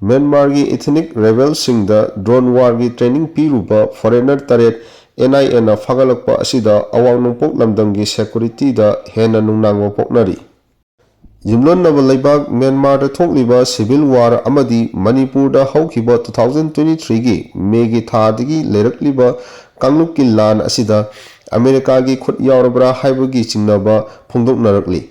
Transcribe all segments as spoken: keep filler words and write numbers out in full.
ꯃ꯭ꯌꯥꯟꯃꯥꯔꯒꯤ ethnic rebelꯁꯤꯡꯗ drone warꯒꯤ training ꯄꯤꯔꯨꯕ foreigner ꯇꯔꯦꯠ N I Aꯅ ꯐꯥꯒꯠꯂꯛꯄ ꯑꯁꯤꯗ ꯑꯋꯥꯡ ꯅꯣꯡꯄꯣꯛ ꯂꯝꯗꯝꯒꯤ securityꯗ ꯍꯦꯟꯅ ꯅꯨꯡꯅꯥꯡꯕ ꯄꯣꯛꯅꯔꯤ꯫ ꯌꯨꯝꯂꯣꯟꯅꯕ ꯂꯩꯕꯥꯛ ꯃ꯭ꯌꯥꯟꯃꯥꯔꯗ ꯊꯣꯛꯂꯤꯕ civil war ꯑꯃꯗꯤ ꯃꯅꯤꯄꯨꯔꯗ ꯍꯧꯈꯤꯕ two thousand twenty-threeꯒꯤ Mayꯒꯤ ꯊꯥꯗꯒꯤ ꯂꯩꯔꯛꯂꯤꯕ ꯀꯥꯡꯂꯨꯞꯀꯤ ꯂꯥꯟ ꯑꯁꯤꯗ ꯑꯃꯦꯔꯤꯀꯥꯒꯤ ꯈꯨꯠ ꯌꯥꯎꯔꯕ꯭ꯔꯥ ꯍꯥꯏꯕꯒꯤ ꯆꯤꯡꯅꯕ ꯐꯣꯡꯗꯣꯛꯅꯔꯛꯂꯤ꯫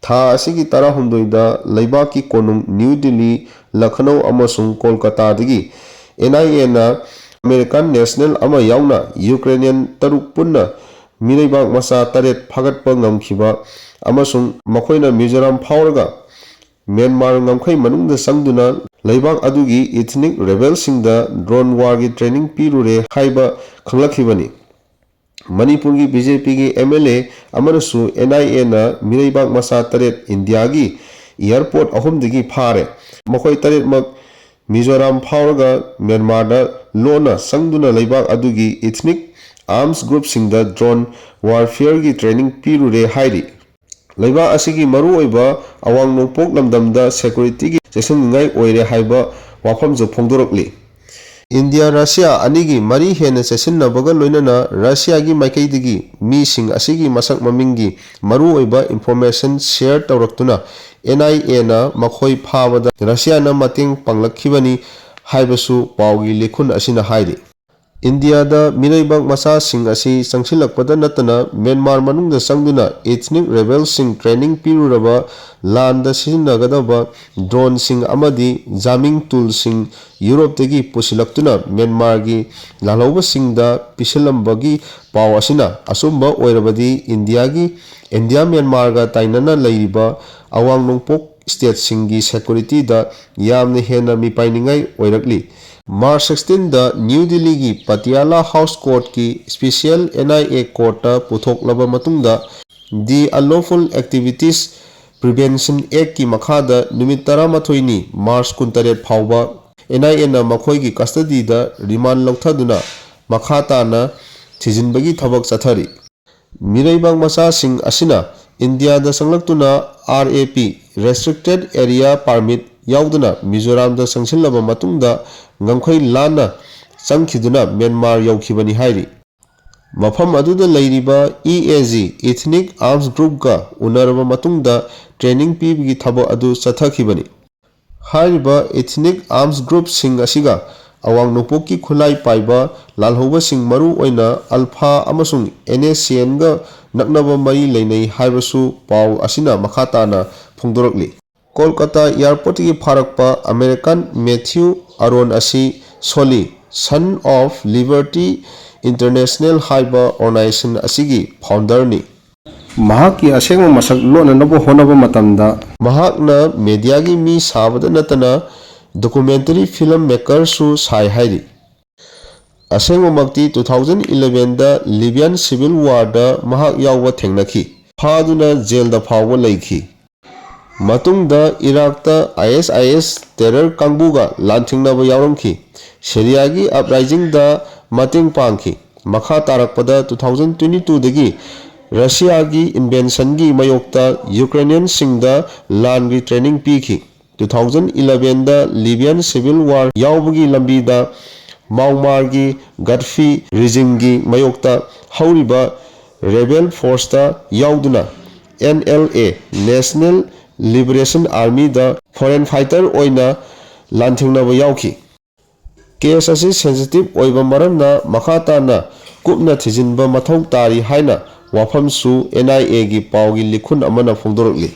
ꯊꯥ ꯑꯁꯤꯒꯤ ꯇꯔꯥꯍꯨꯝꯗꯣꯏꯗ ꯂꯩꯕꯥꯛꯀꯤ ꯀꯣꯅꯨꯡ ꯅ꯭ꯌꯨ ꯗꯤꯜꯂꯤ, ꯂꯈꯅꯧ ꯑꯃꯁꯨꯡ ꯀꯣꯜꯀꯇꯥꯗꯒꯤ N I Aꯅ American national ꯑꯃ ꯌꯥꯎꯅ Ukrainian ꯇꯔꯨꯛ ꯄꯨꯟꯅ ꯃꯤꯔꯩꯕꯥꯛ ꯃꯆꯥ ꯇꯔꯦꯠ ꯐꯥꯒꯠꯄ ꯉꯝꯈꯤꯕ ꯑꯃꯁꯨꯡ ꯃꯈꯣꯏꯅ ꯃꯤꯖꯣꯔꯥꯝ ꯐꯥꯎꯔꯒ ꯃ꯭ꯌꯥꯟꯃꯥꯔ ꯉꯝꯈꯩ ꯃꯅꯨꯡꯗ ꯆꯪꯗꯨꯅ ꯂꯩꯕꯥꯛ ꯑꯗꯨꯒꯤ ethnic rebelꯁꯤꯡꯗ drone warꯒꯤ training ꯄꯤꯔꯨꯔꯦ ꯍꯥꯏꯕ ꯈꯪꯂꯛꯈꯤꯕꯅꯤ꯫ ꯃꯅꯤꯄꯨꯔꯒꯤ BJPꯒꯤ MLA ꯑꯃꯅꯁꯨ N I Aꯅ ꯃꯤꯔꯩꯕꯥꯛ ꯃꯆꯥ ꯇꯔꯦꯠ ꯏꯟꯗꯤꯌꯥꯒꯤ airport ꯑꯍꯨꯝꯗꯒꯤ ꯐꯥꯔꯦ꯫ ꯃꯈꯣꯏ ꯇꯔꯦꯠꯃꯛ ꯃꯤꯖꯣꯔꯥꯝ ꯐꯥꯎꯔꯒ ꯃ꯭ꯌꯥꯟꯃꯥꯔꯗ ꯂꯣꯟꯅ ꯆꯪꯗꯨꯅ ꯂꯩꯕꯥꯛ ꯑꯗꯨꯒꯤ ethnic arms groupꯁꯤꯡꯗ drone warfareꯒꯤ training ꯄꯤꯔꯨꯔꯦ ꯍꯥꯏꯔꯤ꯫ ꯂꯩꯕꯥꯛ ꯑꯁꯤꯒꯤ ꯃꯔꯨꯑꯣꯏꯕ ꯑꯋꯥꯡ ꯅꯣꯡꯄꯣꯛ ꯂꯝꯗꯝꯗ securityꯒꯤ ꯆꯦꯛꯁꯤꯟꯅꯤꯡꯉꯥꯏ ꯑꯣꯏꯔꯦ ꯍꯥꯏꯕ ꯋꯥꯐꯝꯁꯨ ꯐꯣꯡꯗꯣꯔꯛꯂꯤ꯫ ꯏꯟꯗꯤꯌꯥ ꯔꯁꯤꯌꯥ ꯑꯅꯤꯒꯤ ꯃꯔꯤ ꯍꯦꯟꯅ ꯆꯦꯠꯁꯤꯟꯅꯕꯒ ꯂꯣꯏꯅꯅ ꯔꯁꯤꯌꯥꯒꯤ ꯃꯥꯏꯀꯩꯗꯒꯤ ꯃꯤꯁꯤꯡ ꯑꯁꯤꯒꯤ ꯃꯁꯛ ꯃꯃꯤꯡꯒꯤ ꯃꯔꯨꯑꯣꯏꯕ information share ꯇꯧꯔꯛꯇꯨꯅ N I Aꯅ ꯃꯈꯣꯏ ꯐꯥꯕꯗ ꯔꯁꯤꯌꯥꯅ ꯃꯇꯦꯡ ꯄꯥꯡꯂꯛꯈꯤꯕꯅꯤ ꯍꯥꯏꯕꯁꯨ ꯄꯥꯎꯒꯤ ꯂꯤꯈꯨꯟ ꯑꯁꯤꯅ ꯍꯥꯏꯔꯤ꯫ ꯏꯟꯗꯤꯌꯥꯗ ꯃꯤꯔꯩꯕꯥꯛ ꯃꯆꯥꯁꯤꯡ ꯑꯁꯤ ꯆꯪꯁꯤꯜꯂꯛꯄꯗ ꯅꯠꯇꯅ ꯃ꯭ꯌꯥꯟꯃꯥꯔ ꯃꯅꯨꯡꯗ ꯆꯪꯗꯨꯅ ethnic rebelꯁꯤꯡ training ꯄꯤꯔꯨꯔꯕ ꯂꯥꯟꯗ ꯁꯤꯖꯤꯟꯅꯒꯗꯕ droneꯁꯤꯡ ꯑꯃꯗꯤ jamming toolꯁꯤꯡ ꯌꯨꯔꯣꯞꯇꯒꯤ ꯄꯨꯁꯤꯜꯂꯛꯇꯨꯅ ꯃ꯭ꯌꯥꯟꯃꯥꯔꯒꯤ ꯂꯥꯜꯍꯧꯕꯁꯤꯡꯗ ꯄꯤꯁꯤꯜꯂꯝꯕꯒꯤ ꯄꯥꯎ ꯑꯁꯤꯅ ꯑꯆꯨꯝꯕ ꯑꯣꯏꯔꯕꯗꯤ ꯏꯟꯗꯤꯌꯥꯒꯤ, ꯏꯟꯗꯤꯌꯥ ꯃ꯭ꯌꯥꯟꯃꯥꯔꯒ ꯇꯥꯏꯅꯅ ꯂꯩꯔꯤꯕ ꯑꯋꯥꯡ ꯅꯣꯡꯄꯣꯛ stateꯁꯤꯡꯒꯤ securityꯗ ꯌꯥꯝꯅ ꯍꯦꯟꯅ ꯃꯤꯄꯥꯏꯅꯤꯡꯉꯥꯏ ꯑꯣꯏꯔꯛꯂꯤ꯫ March sixteenꯗ ꯅ꯭ꯌꯨ ꯗꯤꯜꯂꯤꯒꯤ ꯄꯇꯤꯌꯥꯂꯥ House Courtꯀꯤ special N I A courtꯇ ꯄꯨꯊꯣꯛꯂꯕ ꯃꯇꯨꯡꯗ, The Unlawful Activities Prevention Actꯀꯤ ꯃꯈꯥꯗ ꯅꯨꯃꯤꯠ ꯇꯔꯥꯃꯥꯊꯣꯏꯅꯤ, March ꯀꯨꯟꯇꯔꯦꯠ ꯐꯥꯎꯕ N I Aꯅ ꯃꯈꯣꯏꯒꯤ custodyꯗ remand ꯂꯧꯊꯗꯨꯅ ꯃꯈꯥ ꯇꯥꯅ ꯊꯤꯖꯤꯟꯕꯒꯤ ꯊꯕꯛ ꯆꯠꯊꯔꯤ꯫ ꯃꯤꯔꯩꯕꯥꯛ ꯃꯆꯥꯁꯤꯡ ꯑꯁꯤꯅ ꯏꯟꯗꯤꯌꯥꯗ ꯆꯪꯂꯛꯇꯨꯅ R A P, Restricted Area Permit, ꯌꯥꯎꯗꯨꯅ ꯃꯤꯖꯣꯔꯥꯝꯗ ꯆꯪꯁꯤꯜꯂꯕ ꯃꯇꯨꯡꯗ ꯉꯝꯈꯩ ꯂꯥꯟꯅ ꯆꯪꯈꯤꯗꯨꯅ ꯃ꯭ꯌꯥꯟꯃꯥꯔ ꯌꯧꯈꯤꯕꯅꯤ ꯍꯥꯏꯔꯤ꯫ ꯃꯐꯝ ꯑꯗꯨꯗ ꯂꯩꯔꯤꯕ E A G, Ethnic Arms Groupꯀ ꯎꯅꯔꯕ ꯃꯇꯨꯡꯗ training ꯄꯤꯕꯒꯤ ꯊꯕꯛ ꯑꯗꯨ ꯆꯠꯊꯈꯤꯕꯅꯤ꯫ ꯍꯥꯏꯔꯤꯕ Ethnic Arms Groupꯁꯤꯡ ꯑꯁꯤꯒ ꯑꯋꯥꯡ ꯅꯣꯡꯄꯣꯛꯀꯤ ꯈꯨꯠꯂꯥꯏ ꯄꯥꯏꯕ ꯂꯥꯜꯍꯧꯕꯁꯤꯡ, ꯃꯔꯨ ꯑꯣꯏꯅ ꯑꯜꯐꯥ ꯑꯃꯁꯨꯡ ꯑꯦꯟ ꯑꯦꯁ ꯁꯤ ꯑꯦꯟꯒ ꯅꯛꯅꯕ ꯃꯔꯤ ꯂꯩꯅꯩ ꯍꯥꯏꯕꯁꯨ ꯄꯥꯎ ꯑꯁꯤꯅ ꯃꯈꯥ ꯇꯥꯅ ꯐꯣꯡꯗꯣꯔꯛꯂꯤ꯫ ꯀꯣꯜꯀꯇꯥ airportꯇꯒꯤ ꯐꯥꯔꯛꯄ American Matthew Aron ꯑꯁꯤ Solly, Son of Liberty International ꯍꯥꯏꯕ organization ꯑꯁꯤꯒꯤ founderꯅꯤ꯫ ꯃꯍꯥꯛꯀꯤ ꯑꯁꯦꯡꯕ ꯃꯁꯛ ꯂꯣꯠꯅꯅꯕ ꯍꯣꯠꯅꯕ ꯃꯇꯝꯗ ꯃꯍꯥꯛꯅ mediaꯒꯤ ꯃꯤ ꯁꯥꯕꯗ ꯅꯠꯇꯅ documentary film makerꯁꯨ ꯁꯥꯏ ꯍꯥꯏꯔꯤ꯫ ꯑꯁꯦꯡꯕꯃꯛꯇꯤ two thousand elevenꯗ Libyan civil warꯗ ꯃꯍꯥꯛ ꯌꯥꯎꯕ ꯊꯦꯡꯅꯈꯤ꯫ ꯐꯥꯗꯨꯅ ꯖꯦꯜꯗ ꯐꯥꯎꯕ ꯂꯩꯈꯤ꯫ ꯃꯇꯨꯡꯗ ꯏꯔꯥꯛꯇ ꯑꯥꯏ ꯑꯦꯁ ꯑꯥꯏ ꯑꯦꯁ terror ꯀꯥꯡꯕꯨꯒ ꯂꯥꯟꯊꯦꯡꯅꯕ ꯌꯥꯎꯔꯝꯈꯤ꯫ ꯁꯤꯔꯤꯌꯥꯒꯤ uprisingꯗ ꯃꯇꯦꯡ ꯄꯥꯡꯈꯤ꯫ ꯃꯈꯥ ꯇꯥꯔꯛꯄꯗ two thousand twenty twoꯗꯒꯤ ꯔꯁꯤꯌꯥꯒꯤ invasionꯒꯤ ꯃꯥꯌꯣꯛꯇ Ukrainianꯁꯤꯡꯗ ꯂꯥꯟꯒꯤ training ꯄꯤꯈꯤ꯫ Two thousand elevenꯗ Libyan civil war ꯌꯥꯎꯕꯒꯤ ꯂꯝꯕꯤꯗ ꯃꯥꯎꯃꯥꯔꯒꯤ Gaddafi regimeꯒꯤ ꯃꯥꯌꯣꯛꯇ ꯍꯧꯔꯤꯕ rebel forceꯇ ꯌꯥꯎꯗꯨꯅ N L A, National Liberation Armyꯗ foreign fighter ꯑꯣꯏꯅ ꯂꯥꯟꯊꯦꯡꯅꯕ ꯌꯥꯎꯈꯤ꯫ Case ꯑꯁꯤ sensitive ꯑꯣꯏꯕ ꯃꯔꯝꯅ ꯃꯈꯥ ꯇꯥꯅ ꯀꯨꯞꯅ ꯊꯤꯖꯤꯟꯕ ꯃꯊꯧ ꯇꯥꯔꯤ ꯍꯥꯏꯅ ꯋꯥꯐꯝꯁꯨ N I Aꯒꯤ ꯄꯥꯎꯒꯤ ꯂꯤꯈꯨꯟ ꯑꯃꯅ ꯐꯣꯡꯗꯣꯔꯛꯂꯤ꯫